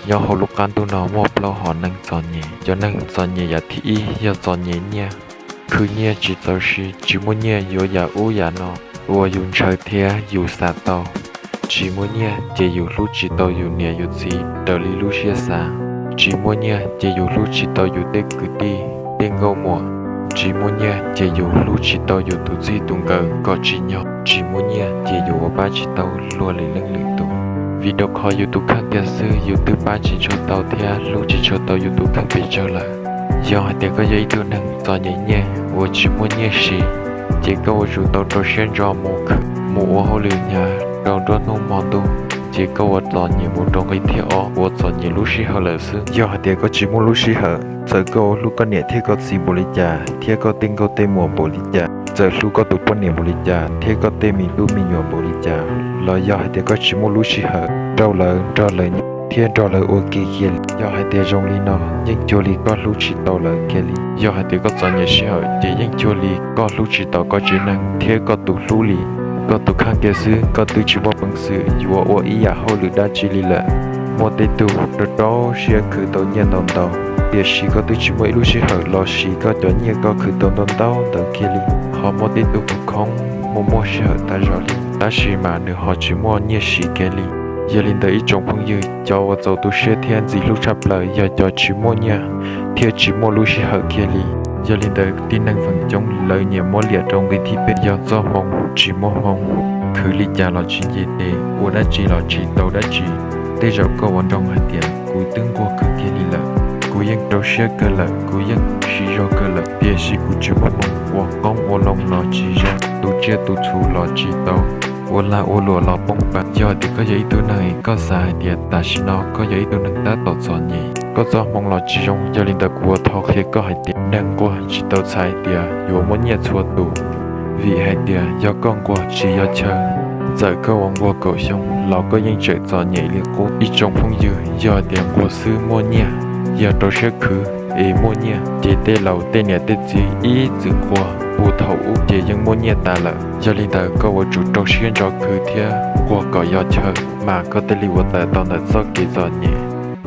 Nyob hauv lub qab ntuj no muaj plaub hom neeg txom nyem. Cov neeg txom nyem yam thib ib yog txom nyem nyiaj, khwv nyiaj tsis txaus siv, tsis muaj nyiaj yuav yam ub yam no uas yus ntshaw thiab yus xav tau. Tsis muaj nyiaj ces yus hlub tsis tau yus niam yus txiv raws li lub siab xav. Tsis muaj nyiaj ces yus hlub tsis tau yus tej kwv tij, tej nkauj muam. Tsis muaj nyiaj ces yus hlub tsis tau yus tus txij tus nkawm kom tsim nyog. Tsis muaj nyiaj ces yus ua pab tsis tau luag lwm leej lwm tus, vim rau qhov yus tus kheej kiag xwb yus twb pab tsis tshua tau thiab hlub tsis tshua tau yus tus kheej pes tsawg lawm. Yog hais tias koj yog ib tug neeg txom nyem nyiaj uas tsis muaj nyiaj siv, ces koj ua tsum tau rau siab ntso mus khwv, mus ua hauj lwm hnyav rau nruab hnub hmo ntuj, ces koj ua txom nyem mus rau nqi thib ob, ua txom nyem lub sij hawm lawm xwb. Yog hais tias koj tsis muaj lub sij hawm, txawm koj ua hlub koj niam thiab koj txiv npaum li cas thiab koj tej nkauj tej muam npaum li cas, txawm hlub koj tus poj niam npaum li cas thiab koj tej me tub me nyuam npaum li cas, los yog hais tias koj tsis muaj lub sij hawm rau lawv nrog lawv nyob thiab nrog lawv ua ke kiag li, yog hais tias zoo li no yeej cuag li koj hlub tsis tau lawv kiag li. Yog hais tias koj txom nyem sij hawm ces yeej cuag li koj hlub tsis tau koj tsev neeg thiab koj tus hlub li. Koj tus kheej kiag xwb koj twb tsis muaj peev xwm yuav ua ib yam hauj lwm dab tsi li lawm. Muaj tej tug rau rau siab khwv tau nyiaj ntau ntau, tiam sis koj twb tsis muaj ib lub sij hawm los siv koj cov nyiaj koj khwv tau ntau ntau ntawd kiag li. Ho muaj tej tug khoob khoob muaj muaj sij hawm tas zog li, tab sis mas nws ho tsis muaj nyiaj siv kiag li. Yog li ntawd ib tsoom phooj ywg, cov uas txaus tu siab thiab ntxim hlub tshaj plaws yog cov tsis muaj nyiaj thiab tsis muaj lub sij hawm kiag li. Yog li ntawd tib neeg feem coob lawv nyiam muab liam rau nqi thib peb yog txoj hmoo tsis muaj hmoo. Khwv li cas los tsis nce tes, ua dab tsi los tsis tau dab tsi. Tej zaum koj ua nroo hais tias kuv twb nquag kawg kiag li lawm, kuv yeej rau siab kawg lawm, kuv yeej siv zog kawg lawm, tiam sis kuv tsis muaj hmoo, ua qoob ua loo los tsis zoo, tu tsiaj tu txhu los tsis tau, ua lag ua luam los poob pas. Yog tias koj yog ib tug neeg koj xav hais tias tam sim no koj yog ib tug neeg tab tom txom nyem, koj txoj hmoo los tsis zoo, yog li ntawd kuv ua thov qhia koj hais tias neeg nquag tsis tau txhais tias yuav muaj nyiaj txhua tus. Vim hais tias yog koj nquag tsis yog chaw, txawm koj ua nquag kaum xyoo los koj yeej tseem txom nyem li qub. Ib tsoom phooj ywg, yog tias nquag xwb muaj nyiaj, yog rau siab khwv es muaj nyiaj, ces tej laus tej niam tej txiv ib txwm nquag puag thaum ub ces yeej muaj nyiaj tas lawm. Yog li ntawd koj ua tsum rau siab ntso khwv thiab nquag kom yog chaw, mas koj thiaj li ua tawm tau ntawm txoj kev txom nyem.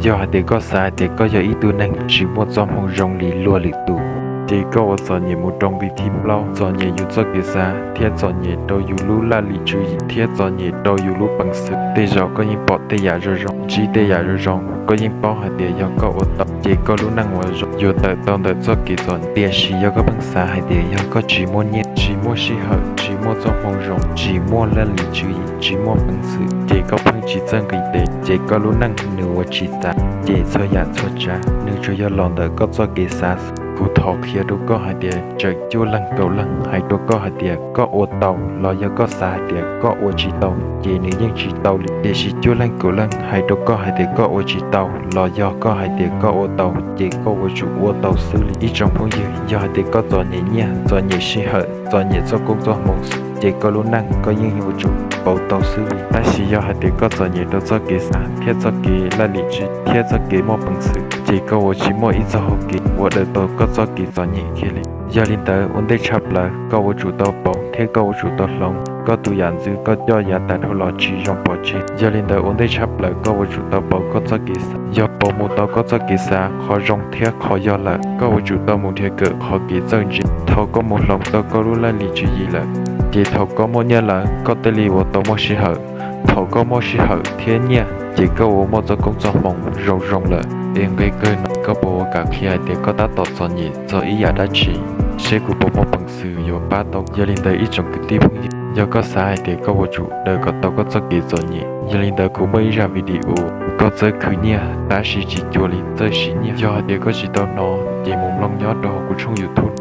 Yog hais tias koj xav hais tias koj yog ib tug neeg tsis muaj txoj hmoo zoo li luag lwm tus, ces koj ua txom nyem mus rau nqi thib plaub, txom nyem yus txoj kev xav thiab txom nyem rau yus lub laj lim tswv yim thiab txom nyem rau yus lub peev xwm. Tej zaum koj yeej pom tej yam zoo zoo, ntsib tej yam zoo zoo, koj yeej paub hais tias yog koj ua tau ces koj lub neej uas zoo yuav tawm tau ntawm txoj kev txom nyem. Tiam sis yog koj pheej xav hais tias yog koj tsis muaj nyiaj, tsis muaj sij hawm, tsis muaj txoj hmoo zoo, tsis muaj laj lim tswv yim, tsis muaj peev xwm, ces koj pheej tsis txawj nqis tes, ces koj lub neej nws ua tsis txav, ces txhua yam txhua tsav nws tsuas yog los ntawm koj txoj kev xav. Kuv thov qhia rau koj hais tias tseem cuaj leeg kaum leeg hais rau koj hais tias koj ua tau los yog koj xav hais tias koj ua tsis tau ces nws yeej tsis tau li. Tiam sis cuaj leeg kaum leeg hais rau koj hais tias koj ua tsis tau los yog koj hais tias koj ua tau ces koj ua tsum ua tau xwb li. Ib tsoom phooj ywg, yog hais tias koj txom nyem nyiaj, txom nyem sij hawm, txom nyem txoj koob txoj hmoo, ces koj lub neej koj yeej yuav tsum pauv tau xwb li. Tab sis yog hais tias koj txom nyem rau txoj kev xav thiab txoj kev laj lim tswv yim thiab txoj kev muaj peev xwm, ces koj ua tsis muaj ib txoj hau kev ua daws tau koj txoj kev txom nyem kiag li. Yog li ntawd ua ntej tshaj plaws koj ua tsum tau pauv thiab koj ua tsum tau hloov koj tus yam ntxwv, koj coj yav tag dhau los tsis zoo pov tseg. Yog li ntawd ua ntej tshaj plaws koj ua tsum tau pauv koj txoj kev xav. Yog pauv mus tau koj txoj kev xav qhov zoo thiab qhov yog lawm, koj ua tsum tau mus nrhiav kawm qhov kev txawj ntse. Thaum koj mus hloov tau koj lub laj lim tswv yim lawm, ces thaum koj muaj nyiaj lawm koj thiaj li ua tau muaj sij hawm. Thaum koj muaj sij hawm thiab nyiaj ces koj ua muaj txoj koob txoj hmoo zoo zoo lawm. Es nqe kawg no koj puas ua kam qhia hais tias koj tab tom txom nyem txog ib yam dab tsi, seb kuv puas muaj peev xwm yuav pab tau. Yog li ntawd ib tsoom kwv tij phooj ywg, yog koj xav hais tias koj ua tsum daws kom tau koj txoj kev txom nyem, yog li ntawd kuv muaj ib zaj video koj txawj khwv nyiaj tab sis tsis cuag li txawj siv nyiaj. Yog hais tias koj tsis tau hnov ces mus mloog nyob rau hauv kuv tshooj YouTube,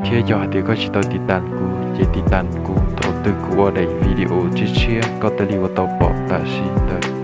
thiab yog hais tias koj tsis tau tiv tas kuv ces tiv tas kuv, thaum twg kuv ua daim video tshiab tshiab koj thiaj li ua tau pom tam sim ntawd.